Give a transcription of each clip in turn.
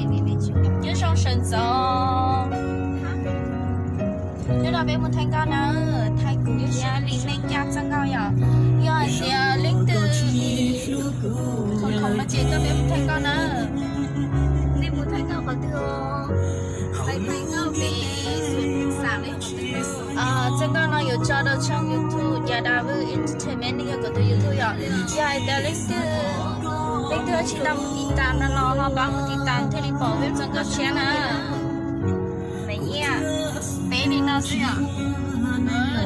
Nyob zoo sawv ntxov. Hnub no peb mus thaij nkauj na, thaij kuv thiab Lis Meej Caj txoj nkauj yom. Yog hais tias leej twg khoom khoom no ces tuaj peb mus thaij nkauj na. Nej mus thaij nkauj qhov twg os? Thaij nkauj pem xam li qhov twg? Txoj nkauj no yuav tso rau tshooj YouTube Yadav Entertainment, nws yog kuv tus YouTube yom. Yog hais tias leej twg, leej twg tsis tau mus tiv tas no los ho pab mus tiv tas thiaj li pom peb txoj nkauj tshiab na. Nws nyiaj peb li no xwb yom.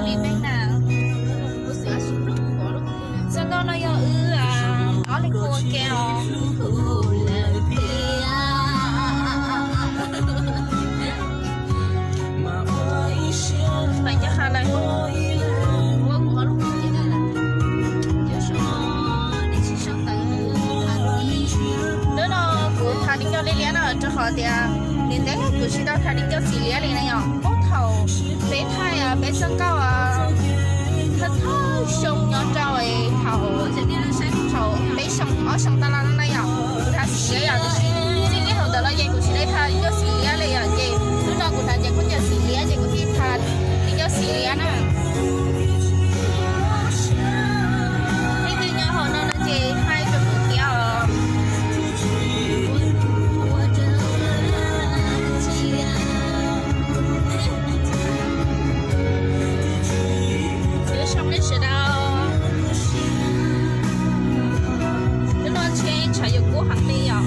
Li peb na. Txoj nkauj no yog wb ob leeg ua ke os. Hnub no kuv tham li ncauj liab liab na, rau qhov tias ntev ntev kuv tsis tau tham li ncauj txiv liab li na yom. Puag thaum peb thaij peb txoj nkauj thawj thawj xyoo nyob rau thaum, thaum peb xyoo ob xyoo taj laj no na yom, kuv tham txiv liab yom, tiam sis txij kiag thaum ntawd los ces kuv tsis tau tham li ncauj txiv liab li yom, ces hnub no kuv hnav cov khaub ncaws txiv liab ces kuv thiaj tham li ncauj txiv liab na. Leej twg nyob hauv no no ces hais rau kuv thiab os. Nyob zoo nej sawv daws. Hnub no ntshe tshav yuav kub heev li yom.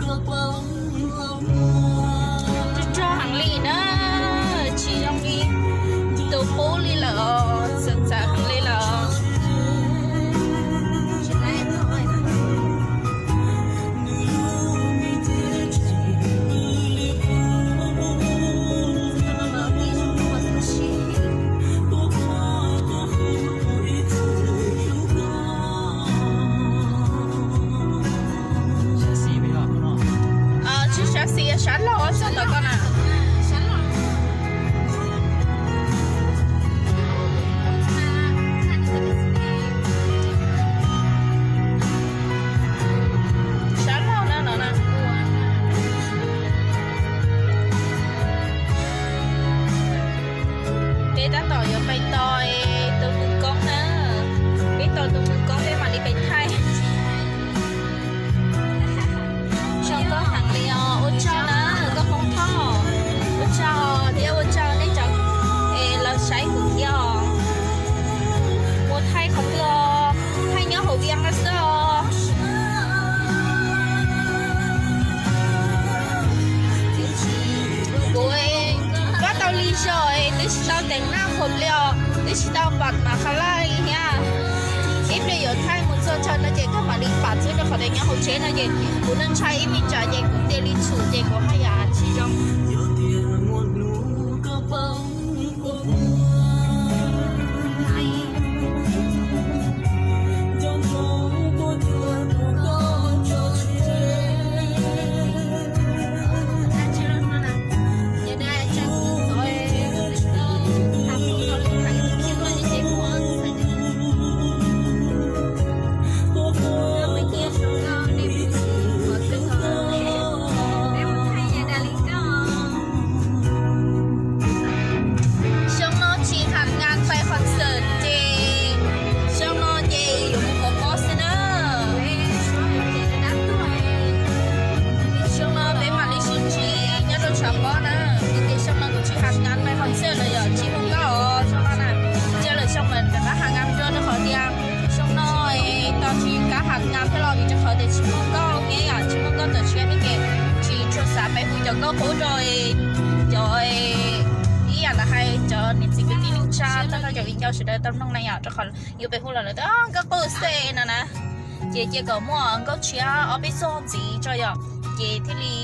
Rog rog heev li na, tsis zoo li tus qub li lawm, txawv txawv heev li lawm. Tsis sab xis, sab laug txog ntawm koj na. Sab laug na no na. Peb tab tom yuav pais tos tus mus koob na. Peb tos tus mus koob peb mam li pais thaij. Zoo nkauj heev li os, ua tsaug na, nkauj Hmoob Thoj. Ua tsaug thiab ua tsaug nej cov es los saib kuv thiab os. Mus thaij qhov twg os? Thaij nyob hauv Vias no xwb os. Kuv pab tau li zog es twb tsis tau teem naj qhuam li os, twb tsis tau pam mas qha laj li thiab. Ib pliag yuav thaij mus txog chaw no ces kawg mam li pam xwb rau qhov tias nyob hauv tsheb no ces kuv ntshai ib me tsam ces kuv cia li txhum ces kuv haj yam tsis zoo. Xyoo no tsis ham nkas pais concert ces xyoo no ces yuav mus kov pob xwb na. Xyoo no peb mam li sib ntsib nyob rau tshav pob na. Ces xyoo no kuv tsis ham nkas pais concert lawm yom, tsis hu nkauj os xyoo no na. Cia lawm xyoo mas rov qab ham nkas dua rau qhov tias xyoo no tos tsis kam ham nkas thiab los vim rau qhov tias tsis muaj nkauj thiab yom, tsis muaj nkauj ntawm tshiab thiab ces tsis tshua xav pais hu cov nkauj qub rau cov ib yam li hais cov niam txiv kwv tij neej tsa tag nrho cov viv ncaus sawv daws tau mloog na yom, rau qhov yus pais hu los lawv tias nkauj qub xwb no na. Ces cia kom muaj nkauj tshiab ob peb txoj ntxiv tso yom, ces thiaj li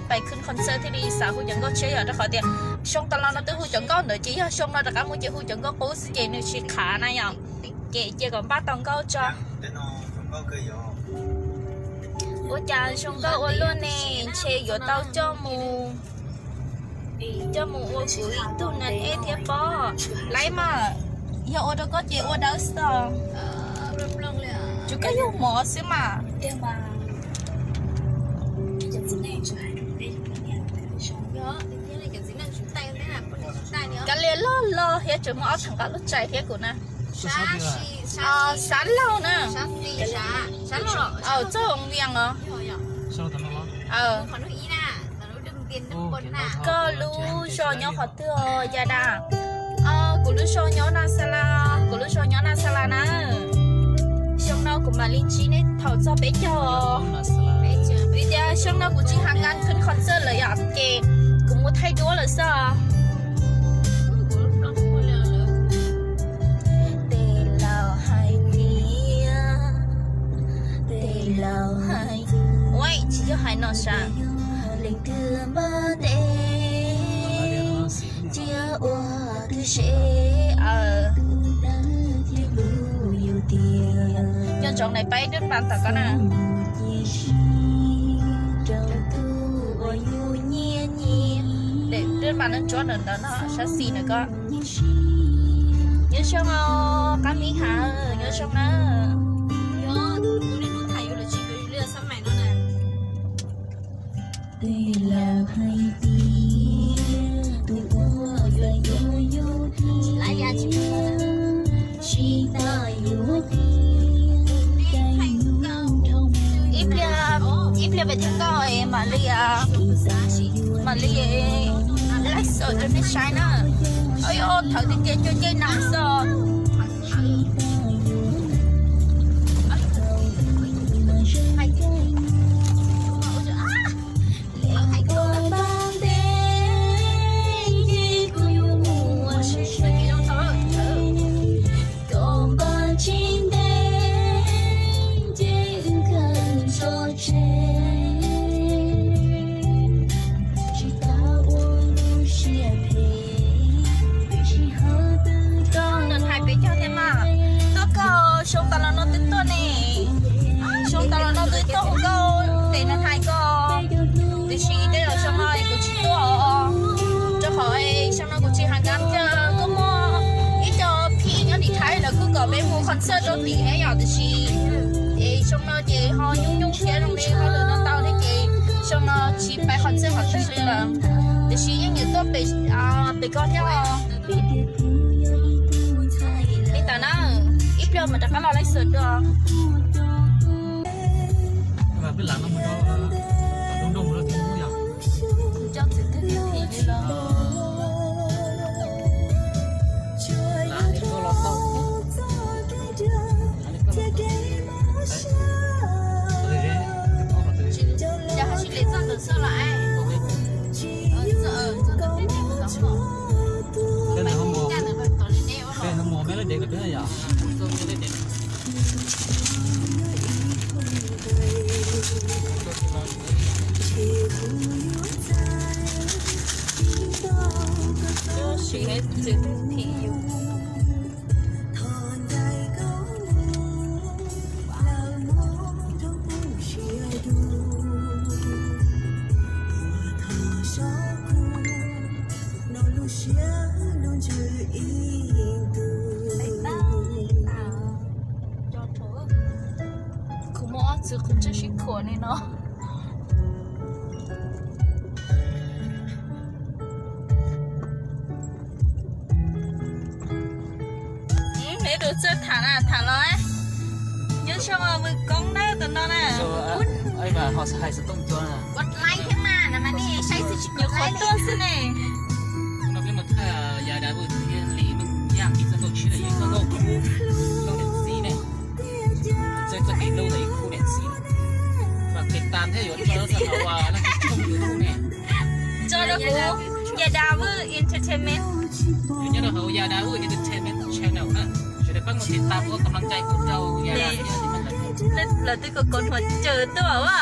pais khwv concert thiaj li xav hu cov nkauj tshiab yom, rau qhov tias xyoo tas los no twb hu cov nkauj ntawd ces yog xyoo no rov qab mus ces hu cov nkauj qub xwb ces nws tsis qab na yom. Ces cia kom npaj tau nkauj tso. Ua cas zoo nkauj ua luaj ne, ntshe yuav tau coj mus, coj mus ua kuv ib tug nas ej thiab pob. Laib mas, yog ua rau koj ces ua dawb xwb os. Tsuas koj yug mov xwb mas. thiab tseem muaj ob tug nqa lub tshais thiab kuv na. Sab laug na. Txoj vias os. Koj lub zos nyob qhov twg os Yada? Kuv lub zos nyob Na Xa La, kuv lub zos nyob Na Xa La na. Xyoo no kuv mam li ntsib nej thaum txog peb caug. Vim tias xyoo no kuv tsis haus nkas khwv qhov txawj lawm yom, ces kuv mus thaij duab lawm xwb. Tes laus hais tias, tes laus hais, ua tsis yog hais no sav, leej twg npaj tes cia ua twb se. Nco ntsoov na, pab ib dub npas tom ko na. Dub npas no tsuab ntawm ntawd no, sab xis ntawm ko. Nyob zoo os, qab mi hav, nyob zoo na. Ib pliag, ib pliag pem thiab koj mam li, mam li laij xaws rau nej saib na. Thawv tiag tiag, cua ncej nas xwb. Koj nws hais peb caug thiab mas, koj koj xyoo tas los no twb tuaj ne, xyoo tas los no twb tuaj hu nkauj tes nws hais koj, tiam sis tej zaum xyoo no kuv tsis tuaj os, rau qhov xyoo no kuv tsis haus nkas thiab kuj muaj ib co phim nyob tim Thaib lawv kuj kom peb mus concert rau tim thiab yom, tiam sis es xyoo no ces ho nyuaj nyuaj thiab zoo li hauj lwm no ntau thiab ces xyoo no tsis pais concert qhov twg li lawm, tiam sis yeej yuav tuaj pem, pem koj thiab os. Li ntawd na, ib pliag mas rov qab los laij xaws dua. Kuv muaj ob txwv qhov tseem sib khuam li no. Neb tus txawj tham na, tham los. Nyob zoo mus koob nawb tus no na. Nyuam qhuav tuaj xwb ne. Tso rau kuv, Yada Vwj Entertainment. Nyob rau hauv Yada Vwj Entertainment channel na. Sawv daws pab mus tiv tam ua kam laj cai kuv rau Yada. Lawv twb kov kov hua caws tuaj as.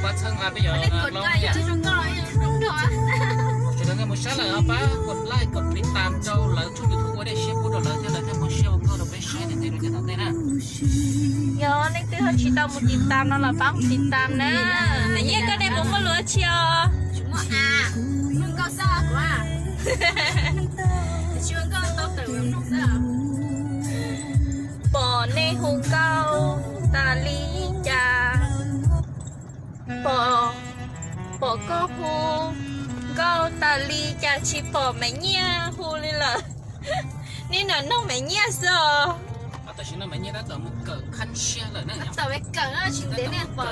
Pab txhawb nqa peb yog hlob yam. Sawv daws nej mus saib lawm pab kov like kov tiv tam rau lawv tshooj YouTube ua dej siab pub rau lawv thiab lawv thiaj muaj siab ua nkauj rau peb saib ntej rau cov tom ntej na. Yog leej twg ho tsis tau mus tiv tam no los pab mus tiv tam na. Nyiaj koj dej puas muaj lus tsi os? Pom nej hu nkauj tas li cas, pom, pom koj hu nkauj tas li cas tsis pom Maiv Nyiaj hu li lawm. Nej nov noog Maiv Nyiaj xwb os. Tam sim no Maiv Nyiaj tab tom mus kawm khab ntsiag lawm na. Tsis ntev nej pom.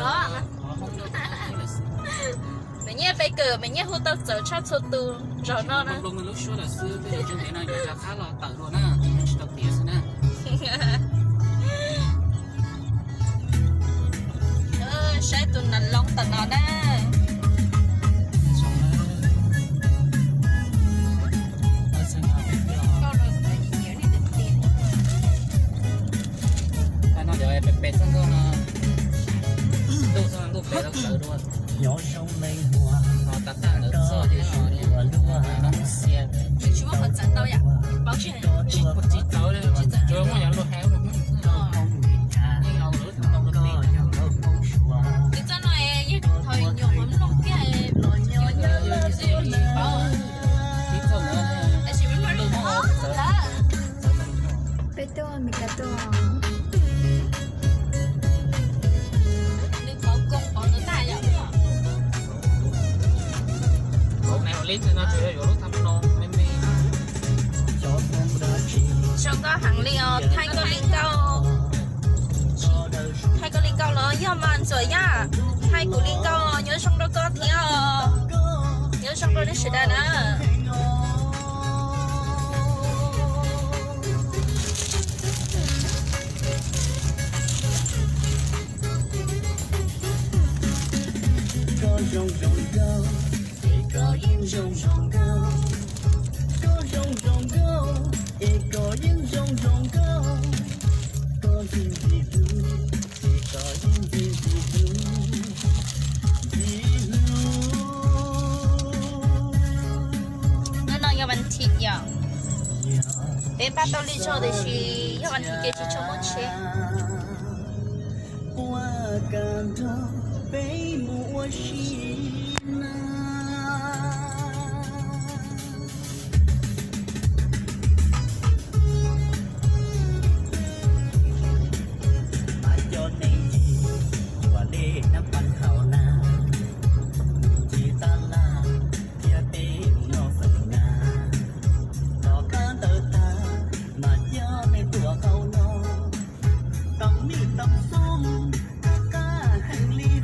Maiv Nyiaj peb kawm, Maiv Nyiaj hu tau txawv tshaj txhua tus zaum no na. Lub suab lawm xwb, tej zaum tsis ntev no yuav rov qab los tawm dua na, tsis tau tiav xwb na. Saib tus nas loo tom no na. Peb txoj nkauj no, ntuj txoj nkauj pem los tawv dua. Ho tas tas ntawd txoj thiab no xiab. Tsis muaj qhov txawv tau yom. Tsis txawv, tsuas muaj yog luag hais ua yeej au lawm. Tus txoj no yog thaum nyuam qhuav mloog kiag los nyob nyob los tsis paub. Tab sis me me li no txawv lawm. Peb tuaj Meskas tuaj. Nws pauv koo pauv ntawd tag yom. Pauv me ua li no tsuas yog yuav lub thab no me me. Zoo nkauj heev li os, thaij koj li nkauj. Thaij koj li nkauj los yog mas Ntxuam Yaj, thaij kuv li nkauj, nyob zoo rau koj thiab os. Nyob zoo rau nej sawv daws na. Hnub no yog vas thiv yom, peb npaj tau li zog tiam sis yog vas thiv ces tsis tshua muaj tsheb.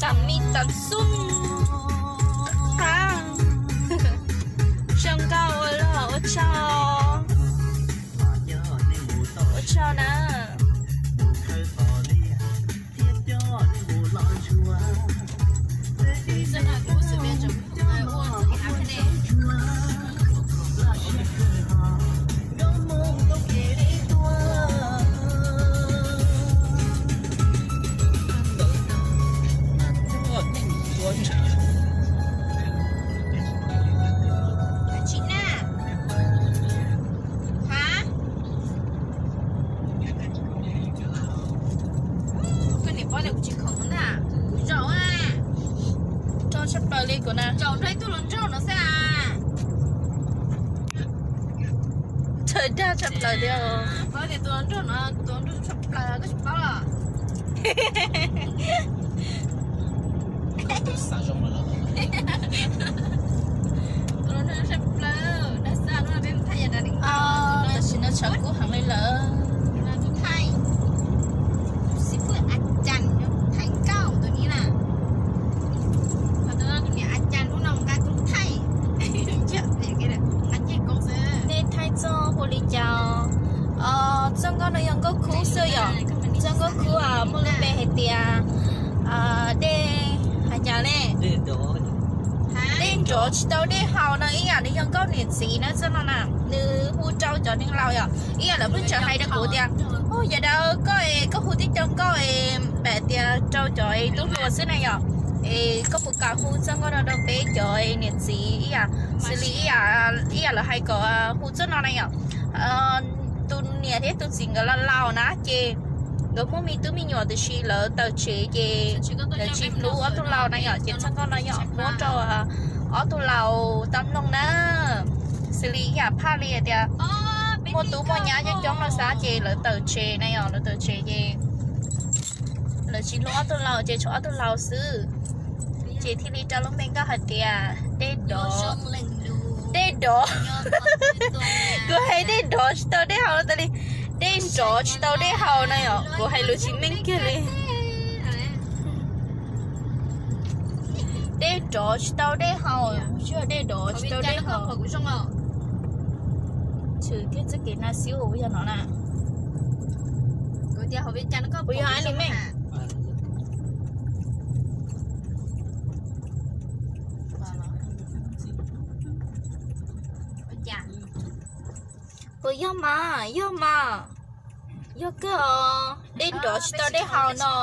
Tam mij tam xum tag. Zoo nkauj ua luaj, ua tsaug. Ua tsaug na. Tsis na. Ha? Koj niam paub tias kuv tsis khoom na, kuv zaum a. Nrog tshaj plaws li kuv na. Zaum nrog ib tug hluas nraug no xwb a. Txawm dag tshaj plaws thiab. Paub tias tus hluas nraug no, tus hluas nraug tshaj plaws koj tsis paub los? Tam sim no tshav kub heev li lawm. Xib fwb a cas thaij nkauj tus ni na. Tus niam a cas lub no nqa tus thaij. Nej thaij txoj hu li cas? Txoj nkauj no yog nkauj khub xwb yom. Txoj nkauj khub muaj lub npe hais tias dej, hais cas ne? Dej nrov tsis tau dej haus no ib yam. Nws yog nkauj niam txiv na txoj no na. Nws hu rau cov neeg laus yom. Ib yam lawv pheej tseem hais rau kuv tias, u, yam dab koj es koj hu tib co nkauj es pam tias rau cov tub hluas xwb na yom. Es koj puas kam hu txoj nkauj no rau peb cov niam txiv ib yam, xws li ib yam, ib yam lawv hais kom hu txoj no na yom. Tus niam thiab tus txiv nkawd laus laus na ces nkawd muaj me tub me nyuam tiam sis lawv tawm tsev ces lawv tsis hlub ob tug laus na yom. Ces txoj nkauj no yog muab rau ob tug laus tau mloog na. Xws li yam phaj li tias muaj tub muaj nyab coob coob no xav ces lawv tawm tsev na yom, lawv tawm tsev ces lawv tsis hlub ob tug laus ces tshuav ob tug laus xwb. Ces thiaj li rau lub npe nkauj hais tias dej nrov, dej Nrov. Kuv hais dej nrov tsis tau dej haus tas li. Dej nrov tsis tau dej haus na yom, kuv hais lus tsis meej kiag li. Dej nrov tsis tau dej haus, dej nrov tsis tau dej haus. Tshwm kiag txoj kev na xwb yog no na. Kuv yog Ab Lis Meej. Puas yog mas, yog mas, yog kawg os, dej nrov tsis tau dej haus no.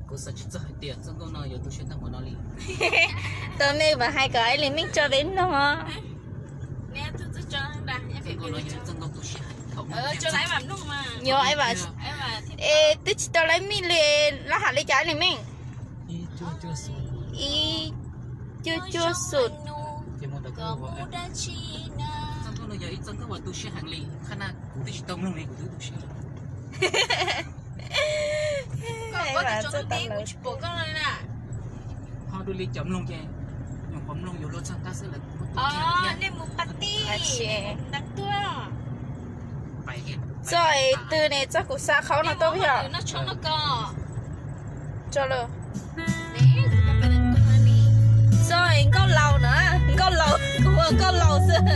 Kuv xav tsis txog hais tias Txoj Nkauj no yuav tu siab tag npaum no li. Tus me mas hais kom Ab Lis Meej tso peb mloog. Yuav, es twb tsis tau lawv mij li, lab ham li cas Ab Lis Meej? Ib cuaj cuaj xum. Ho dua li cov mloog ces nyuam qhuav mloog yuav luag txog qab xwb lawv kuj tuaj kiag thiab. Txoj es twg ne, txoj kuv xa qhov no tuaj yog? Tso lawm. Txoj es Nkauj Laus na, Nkauj Laus, kuv hu Nkauj Laus xwb.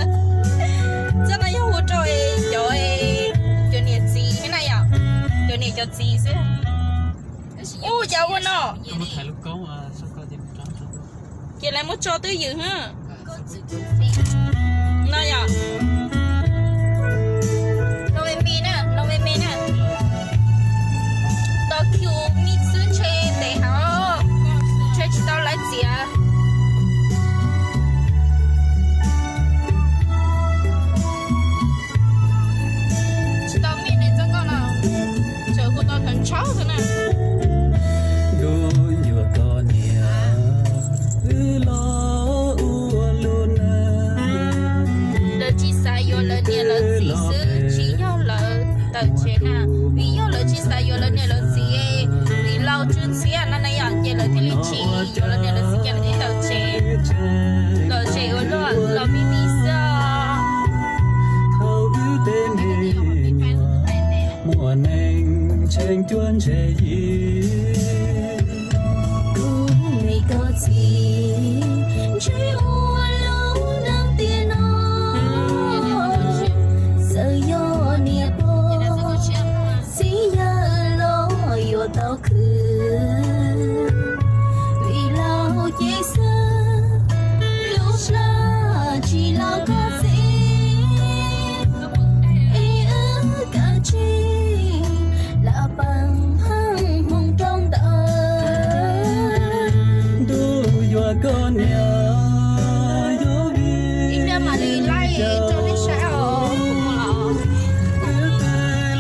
Txoj no yog hu rau cov, cov niam txiv na yom, cov niam cov txiv xwb. Ub, cas ua no? Ces lawv muab tso twj ywm. No yom. No me me na, no me me na. Tos kiu me xwb ntshe ntev heev, ntshe tsis tau lawv txiav. Tsis tau me ne Txoj Nkauj no, tseem hu tau ntawv ntshauv xwb na. Wb yuav tos niam wb los ua lub neej. Lawv tsis xav yuav lawv niam lawv txiv xwb, tsis yog lawv tawm tsev na, vim yog lawv tsis xav yuav lawv niam lawv txiv, vim laus tsw ntxhiab no na yom, ces lawv thiaj li tsis yuav lawv niam lawv txiv, ces lawv thiaj tawm tsev, tawm tsev ua luaj los me me xwb. Thaum wb tej me nyuam muaj neeg tseem cuab ntse yig, kuv me koj txiv ntshe ua